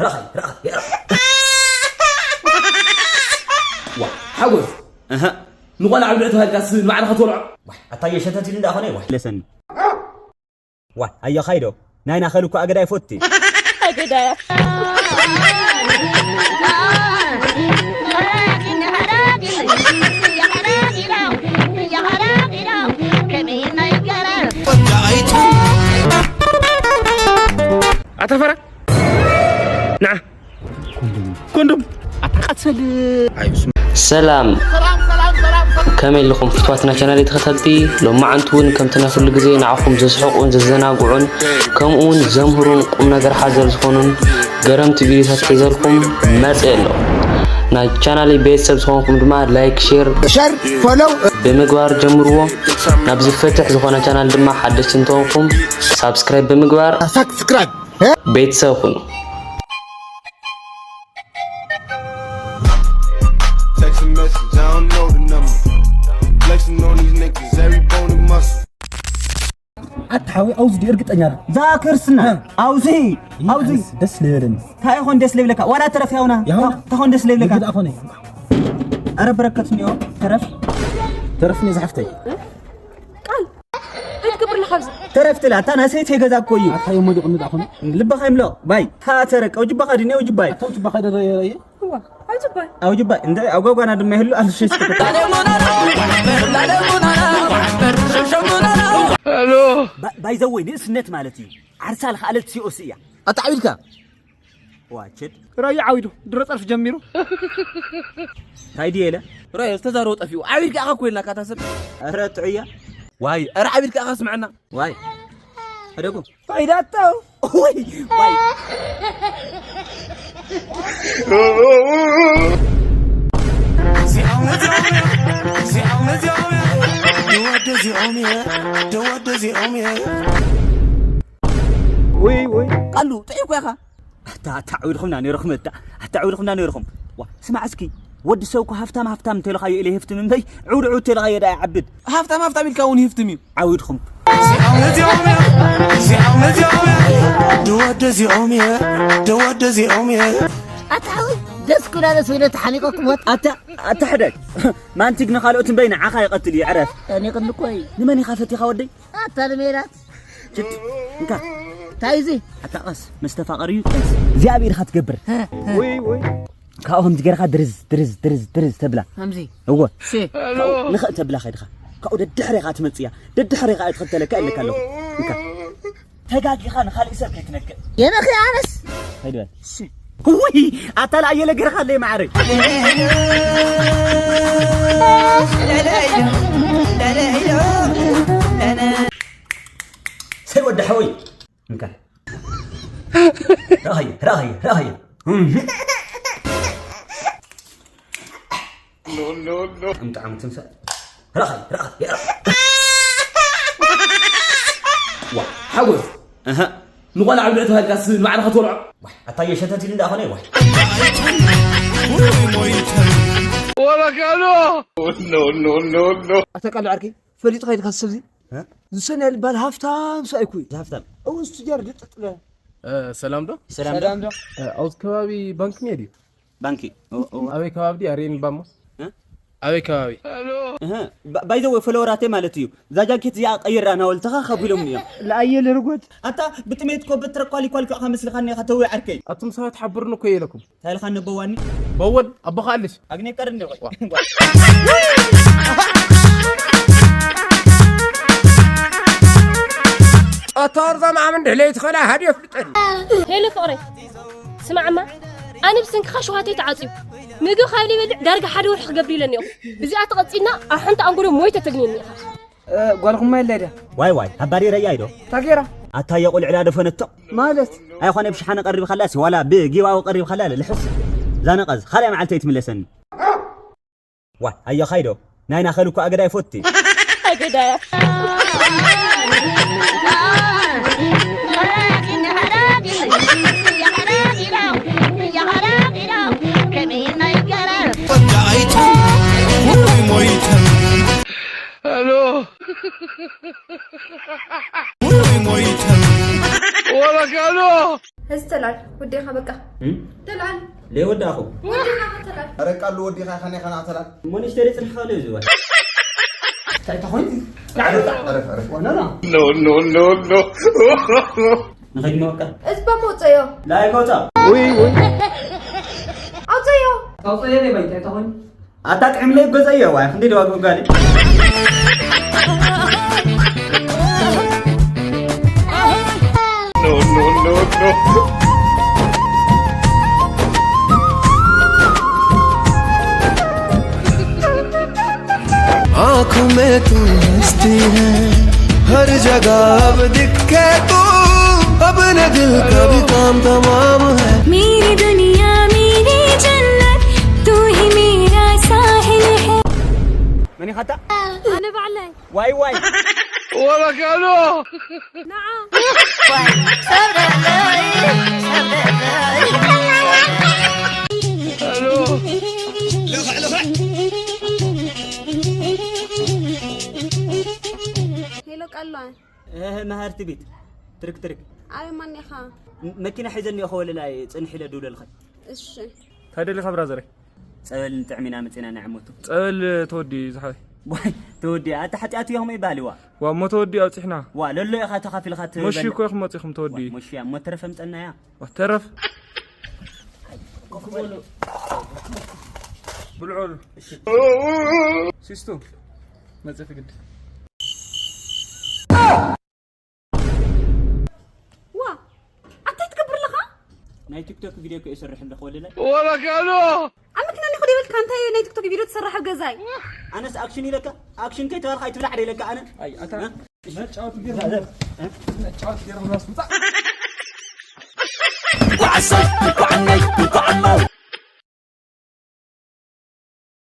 ረኸይ ረኸይ ዋ ሓጎስ እህ ንቆልዓ ብልዕ ተባሂልካስ ንባዕልኻ ትበልዖ። ዋ ኣታየ ሸተት ኢሉ እንዳኾነ ዋ ለሰኒ ዋ ኣዮ ኻይዶ ናይና ኸል እኮ ኣገዳይ ፎቲ ኣገዳያ ኣተፈራ ንዓ ኮንዶም ኣታቃጸል ሰላም ከመይ ኣለኹም ፍትዋትና ቻናል ተኸታተልቲ ሎማዓንቲ እውን ከምቲ ናይ ኩሉ ግዜ ንዓኹም ዘስሕቁን ዘዘናግዑን ከምኡ እውን ዘምህሩን ቁም ነገር ሓዘል ዝኾኑን ገረምቲ ቪዲዮታት ሒዘልኩም መፅእ ኣሎ ናይ ቻናለይ ቤተሰብ ዝኾንኩም ድማ ላይክ ሼር ሸር ፎሎው ብምግባር ጀምርዎ ናብዚ ፍትሕ ዝኾነ ቻናል ድማ ሓደሽቲ እንተኾንኩም ሳብስክራይብ ብምግባር ሳብስክራይብ ቤተሰብ ኩኑ። Text a message, I don't know the number. Flexing on these niggas, every bone and muscle. ኣታ ሓወይ ኣውዚ ድዩ እርግጠኛ ዶ እዛ ክርስትና ኣውዚ ኣውዚ ደስ ልበለኒ እንታይ ይኾን ደስ ልብለካ ዋላ ተረፍ ያውና እንታይ ይኾን ደስ ልብለካ ኣረ በረከት እኒኦ ተረፍ ተረፍ እኒኦ ዝሓፍተይ ቃል ኣይትገብር ኣለኻ ኣብዚ ተረፍ ትላ እታ ናይ ሰይተይ ገዛ እኮ እዩ ኣታ የሞ ድቕኒ ዳኹም ልበኻ ይምለቕ ባይ ታተረቀው ጅባኻ ድኔው ጅባይ ኣቶም ጅባኻ ደረየ ኣውጅባይ ኣውጅባይ እንደ ኣጓጓና ድማ ይህሉ ኣልሸሽ ባይዘወይ ንእስነት ማለት እዩ ዓርሳ ልኽኣለት ሲኦስ እያ ኣታዕቢድካ ዋችድ ራዩ ዓዊዱ ድሮ ጸርፍ ጀሚሩ እንታይ ድየ ኢለ ራዩ ዝተዛረቦ ጠፊኡ ዓቢድካ ኢኻ ኮይና ካታ ሰብ ረ ጥዑያ ዋይ ረ ዓቢድካ ኢኻ ስምዐና ዋይ ሕደጉ ፋይዳቶ ወይ ወይ ወይ ወይ ቃሉ ጥዒ እኮ ኢኻ ኣታ ኣታ ዓውድኹምና ነይርኹም ኣታ ኣታ ዓውድኹምና ነይርኹም ዋ ስማዕ እስኪ ወዲ ሰብ እኮ ሃፍታም ሃፍታም እንተልኻዮ ኢለ ይህፍትም እምበይ ዕውድ ዕውድ እንተልኻዮ ደኣ ይዓብድ ሃፍታም ሃፍታም ኢልካ እውን ይህፍትም እዩ ዓውድኹም ደወደ ዚኦም እየ ደወደ ዚኦም እየ ኣታ ሓወይ ደስ ኩላለ ስለ ተሓኒቀኩም ወጥ ኣታ ኣታ ሕደግ ማንቲግ ንኻልኦት እምበይ ንዓኻ ይቐትል እዩ ዕረፍ ተኒቅኒ እኮ እዩ ንመን ኢኻ ፈቲኻ ወደይ ኣታ ንሜላት ችድ እንካ እንታይ እዚ ኣታ ቀስ ምስ ተፋቐርዩ ቀስ እግዚኣብሔር ኢኻ ትገብር ውይ ውይ ካብኡ ከምዚ ገይርካ ድርዝ ድርዝ ድርዝ ድርዝ ተብላ ከምዚ እወ እሺ ንኽእ ተብላ ከይድኻ ካብኡ ደድሕሬ ኸዓ ትመፅእ እያ ደድሕሬ ኸዓ እየ ትኽተለካ ኢለካ ኣለኹ እንካ ተጋጊኻ ንኻሊእ ሰብ ከይትነክእ የበኺ ኣነስ ከይድ በል ውይ ኣታ ለኣየለ ገርኻ ኣለይ ማዕረይ ሰይ ወዲ ሓወይ እንካ ረኸየ ረኸየ ረኸየ ጥዕምጥዕም ትምሰል ረኸየ ረኸየ ዋ ሓጎስ ንቆልዓ ብልዕ ተባሂልካስ ንባዕልኻ ትበልዖ ኣታየ ሸተት ኢሉ እንዳኾነ ይዋ ወረካሎ ኣተቃልዕ ዓርከይ ፈሊጥኻ ኢልካ ሰብዚ ዝሰንያ ልባል ሃፍታም ሰብኣይ ኩይ ሃፍታም እው እስትጃር ድጥጥለ ሰላም ዶ ሰላም ዶ ኣብዚ ከባቢ ባንክ ሜድ እዩ ባንኪ ኣበይ ከባቢ ድያ ሬን ባሞ ኣበይ ከባቢ ባይዘወ ፈለወራተይ ማለት እዩ እዛ ጃኬት እዚኣ ቀይራ ናወልተኻ ከቢሎም እዮም ለኣየ ልርጎት ኣታ ብጥሜት ኮበት ትረኳሊኳልኩዕኻ መስልኻኒ ኢኻ ተዊ ዓርከይ ኣቱም ሰባት ሓብርኒ እኮ የለኩም እንታይ ኢልካ ነበዋኒ በወል ኣቦኻ ኣለሽ ኣግኔ ቀርኒ ቆይ ኣታ ወርዛ ማዕምን ድሕለይ ትኸላ ሃዲ ኣፍልጠኒ ሄሎ ፍቕረይ ስማዕማ ኣነ ብሰንክኻ ሸውሃተይ ተዓፅዩ ምግቢ ካብ ዘይበልዕ ዳርጋ ሓደ ወርሒ ክገብር ኢለኒ እኹ ብዚኣ ተቐፂልና ኣብ ሓንቲ ኣንጎሎ ሞይተ ተግንየኒ ኢኻ ጓልኹማ የለ ድያ ዋይ ዋይ ኣባሪረያ ኢዶ ታጌራ ኣታ የቑልዕላ ደፈነቶ ማለት ኣይኾነ ብሽሓነ ቀሪብ ከላሲ ዋላ ብጊባዊ ቀሪብ ከላ ልሕስ ዛነቐዝ ካልኣይ መዓልቲ ኣይትምለሰኒ ዋ ኣዮ ኻይዶ ናይና ኸል እኮ ኣገዳይ ፎቲ ኣገዳያ ወረካሎ استلال وديخا بقى. እም? تلال ለይወዳእኹ وديخا تلال ረቃሉ ወዲኻ ከኔ ኸና ተላል ሞኒስተሪ ጽንሕኻ ለዩ ዝወ እንታይ ተኾይኑ ዕረፍ ዕረፍ ዕረፍ ወነና No, no, no, no. ንኸይድ መወቀ اسبا موتيو ላይኮታ اوتيو ታውፀየ ደ ባይ እንታይ ተኾይኑ ኣታ ጥዕም ለይ ገዘዮ ዋይ ክንዲ ደዋ ግጋሊ No, no, no, no. आंखों में तू हंसती है, हर जगह अब दिखे तू। अपने दिल का भी काम तमाम है। मेरी दुनिया मेरी जन्नत, तू ही मेरा साहिल है। መን ኢኻ ኣታ انا بعلي ዋይ ዋይ ولا كانوا. نعم ሄሎ ቃሏ እህ መሃርቲ ቤት ትርክ ትርክ ኣበይ ማን ኢኻ? መኪና ሒዘኒ እኮ ወለላይ ጽንሕ ኢለ ድውለልኸ እሺ እንታይ ደሊኻ ብራዘረይ? ጸበል ንጥዕም ኢና መጺና ንዕሙቱ ጸበል ተወዲ ዝሓይ ዋይ ተወዲ ኣታ ሓጢኣቱ እዮም ይባልዋ ዋ እሞ ተወዲ ኣውፂሕና ዋ ለሎ ኢኻ ተኻፊልካ መሺ ትበል እኮ ይኽመፂኹም ተወዲ ሙሽያ እሞ ተረፈ ምጸናያ ዋ ተረፍ ብልዖሉ ሲስቱ መፅእ ትግዲ ዋ ኣታይ ትገብር ኣለኻ? ናይ ቲክቶክ ቪድዮ እኮ ይሰርሕ ኣለኹ ወለላይ ولا كانوا. ኣብ መኪና ኒኹ ደይበልካ እንታይ ናይ ቲክቶክ ቪድዮ ትሰርሕ ኣብ ገዛይ? ኣነስ ኣክሽን ኢለካ ኣክሽን ከይተባልካ ኣይትብላዕ ደ ኢለካ ኣነ ኣይ ኣታ እ? መጫወት ገይርና መጫወት ገይርና ምናስ ምፃእ What's up?